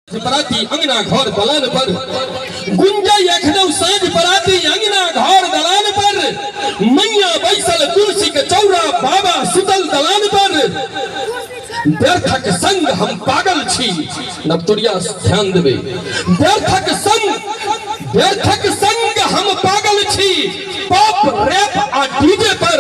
पराती अंगना घर दलान पर गुंजै एखनौ साँझ पराती अंगना घर दलान पर मैया बैसल तुलसी के चौरा बाबा सुतल दलान पर व्यर्थक संग हम पागल छी नवतुरिया ध्यान देबै व्यर्थक संग व्यर्थक संग हम पागल छी पॉप रैप आ डीजे पर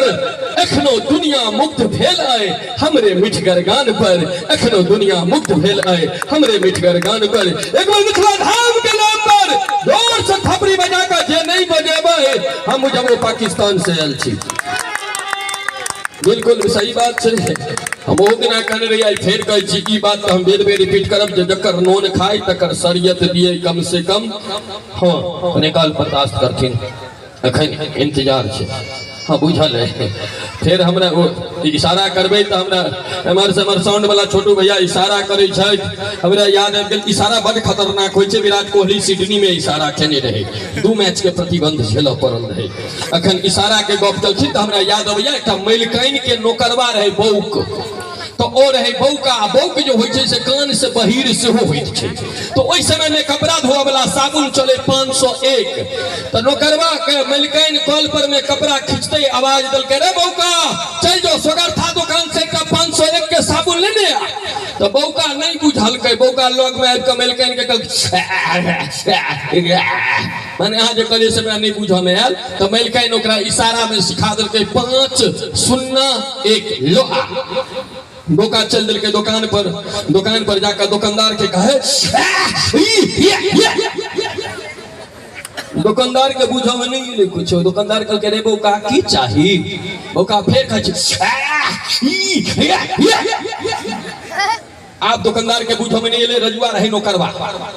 एखनो दुनिया मुक्त भेल अइ हमरे मिठगर गान पर एखनो दुनिया मुक्त भेल अइ हमरे मिठगर गान पर। एक बार मिथिला धाम के नाम पर जोर से थपड़ी बजा के जे नहीं बजेबै हम बुझबै पाकिस्तान से आयल छी। बिल्कुल सही बात छै। हम ओहो दिना कहने रहियै, फेर कहै छी ई बात तऽ हम बेर बेर रिपीट करब जे जकर नोन खाय तकर शरीयत दियै कम से कम। हँ कने काल बर्दाश्त करथिन, अखन इंतजार छै। हाँ बुझल है। फेर हमरा ओ इशारा करबै तऽ हमरा एम्हर से एम्हर साउंड वाला छोटू भैया इशारा करै छथि, हमरा याद आबि गेल। इशारा बड खतरनाक होइ छै। विराट कोहली सिडनी में इशारा केने रहै, 2 मैच के प्रतिबंध झेलऽ पड़ल रहै। अखन इशारा के गप चलथिन तऽ हमरा याद अबैया एकटा मलिकाइन के नौकरवा रहै बौक, तऽ ओ रहै बौका। बौक जे होइ छै से कान से बहीर सेहो होइत छै। तो ओहि समय में कपड़ा धोअ वाला साबुन चले 501। तो नौकरवा के मलिकाइन कल पर में कपड़ा खींचते आवाज देलकै, रे बौका चल जो सोगरथा दुकान से एकटा 501 के साबुन लेने आ। तो बौका नहीं बुझलकै, बौका लग में आबि कऽ मलिकाइन के कहलकै, माने अहाँ जे कहलियै से हमरा नहीं बुझऽ में आयल। तो मलिकाइन ओकरा इशारा में सिखा देलकै 5 0 1 लो आ। बौका चल देलकै दुकान पर, दुकान पर जाकर दुकानदार के कहे, दुकानदार के बुझऽ में नहीं एलै कुछो। दुकानदार कहलकै, रे बौका की चाही? बौका फेर कहै छै, आब दुकानदार के बुझऽ में नहीं एलै। रजुआ रहै नौकरवा,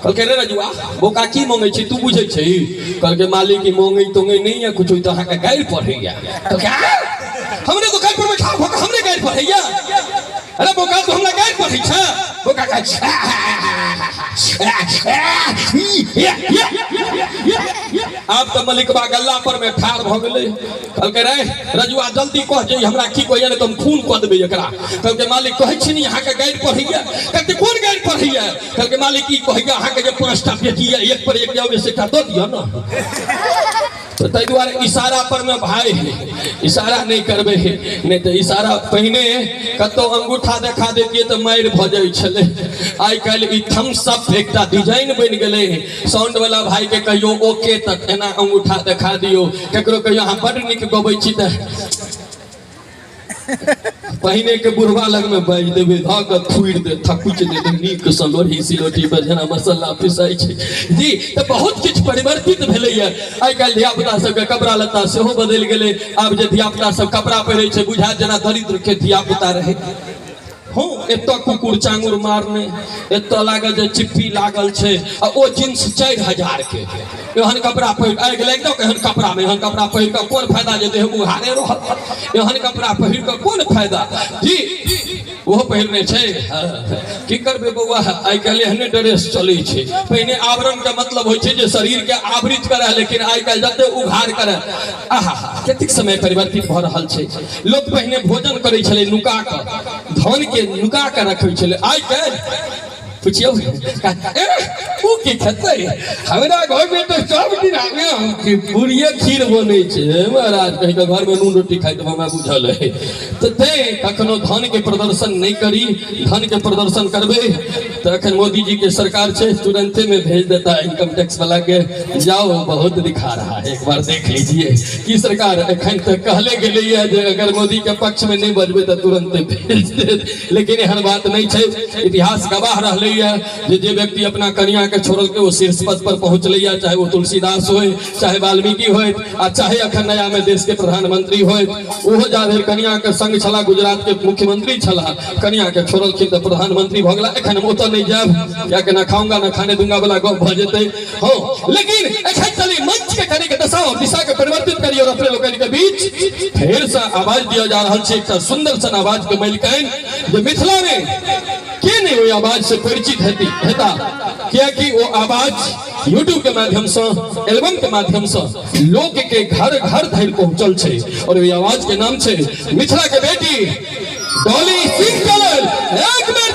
कहलकै, रे रजुआ बौका की मांगै छै तू बुझै छै? कहलकै, मालिक ई मांगै तोंगै नहीं है कुछो, ई तऽ अहाँके गारि पढ़ैया। कहलकै, आ हमरे दुकान पर बैठा भऽ कऽ हमरे गारि पढ़ैया? अरे बौका तू हमरा गारि पढ़ै छै? बौका कहै छै, आब तऽ मलिकबा गल्ला पर में ठाढ़ भऽ गेलै। कहलकै, रे रजुआ जल्दी कह जे हमरा की कहैया, नहि तऽ हम खून कऽ देबै एकरा। कहलकै, मालिक कहै छी नी अहाँके गारि पढ़ैया। कहलकै, कोन गारि पढ़ैया? कहलकै, मालिक ई कहैया अहाँके जे 5टा बेटी यऽ, एक पर एक जाउ से एकटा दऽ दिअ ने। तऽ ताहि दुआरे इशारा पर में भाई इशारा नहि करबै, नहि तऽ इशारा पहिने कतौ अंगूठा देखा दैतियै तऽ मारि भऽ जाइ छलै। आइ काल्हि ई थम्स अप एकटा डिजाइन बनि गेलै। साउंड वाला भाई के कहियो ओके तक एना अंगूठा देखा दियौ, ककरो कहियो अहाँ बड नीक गबै छी तऽ पहिने के बुढ़वा लग में बाजि देबै, धऽ कऽ थुरि दे, थकुचि देत नीक सँ लोढ़ी सिलौटी पर जेना मसाला पिसाइ छै जी। तऽ बहुत किछु परिवर्तित भेलैया। आइ काल्हि धियापुता सबके कपड़ा लत्ता सेहो बदलि गेलै। आब जे धियापुता सब कपड़ा पहिरै छै बुझायत जेना दरिद्र के धियापुता रहै। हँ एतऽ कुकुर चांगुर मारने, एतऽ लागल जे चिप्पी लागल छै, आ ओ जींस 4000 के एहन कपड़ा पहिर आगि लागि जाओ एहन कपड़ा में, एहन कपड़ा पहिर कऽ कोन फायदा जे देह उघारे रहत, एहन कपड़ा पहिर कऽ कोन फायदा जी। ओहो पहिरने छै। की करबै बौआ, आइ काल्हि एहने ड्रेस चलै छै। पहिने आवरण के मतलब होइ छै जे शरीर के आवृत करे, लेकिन आइ काल्हि जते उघार करे। आहा कतेक समय परिवर्तित भऽ रहल छै। लोक पहिने भोजन करै छलै नुका कऽ, धन के नुका कऽ रखै छलै। आइ काल्हि पुछियौ ओ की खेतै, हमरा घर में तऽ सब दिन आमे पूरिये खीर बनै छै महाराज, कहि कऽ घर में नून रोटी खाइत हमरा बुझल है। तऽ तैं कखनो धन के प्रदर्शन नहि करी। धन के प्रदर्शन करबै तऽ अखन मोदी जी के सरकार छै, तुरंते में भेज देता इनकम टैक्स वाला के, जाओ बहुत दिखा रहा है एक बार देख लीजिए। की सरकार एखन तक कहले गेलैया जे अगर मोदी के पक्ष में नहीं बजबै तऽ तुरंते भेज देत, लेकिन एहन बात नहीं छै। इतिहास गवाह रहलैया जे जे व्यक्ति अपना कनिया के छोड़लकै ओ शीर्ष पद पर पहुँचलैया, चाहे वो तुलसीदास होय, चाहे वाल्मीकि होय, आ चाहे अखन नया में देश के प्रधानमंत्री होय। ओहो जा धरि कनिया के संग छला, गुजरात के मुख्यमंत्री छला, कनिया के छोड़लखिन तऽ प्रधानमंत्री भऽ गेला। एखन हम ओतऽ नहीं जायब, कियाकि ना खाऊंगा ना खाने दूंगा वाला गप भऽ जेतै। हँ लेकिन एखन चली मंच के कनिक दशा और दिशा के परिवर्तित करी और अपने लोकनि के बीच फेर से आवाज दिया जा रहल छै एकटा सुंदर सन आवाज के मलिकाइन जे मिथिला में के नहीं ओहि आवाज से परिचित हेता, कियाकि ओ आवाज यूट्यूब के माध्यम से, एल्बम के माध्यम से लोक के घर घर धरि पहुंचल छै। और ओहि आवाज के नाम छै मिथिला के बेटी डॉली सिंह के लेल एक बेर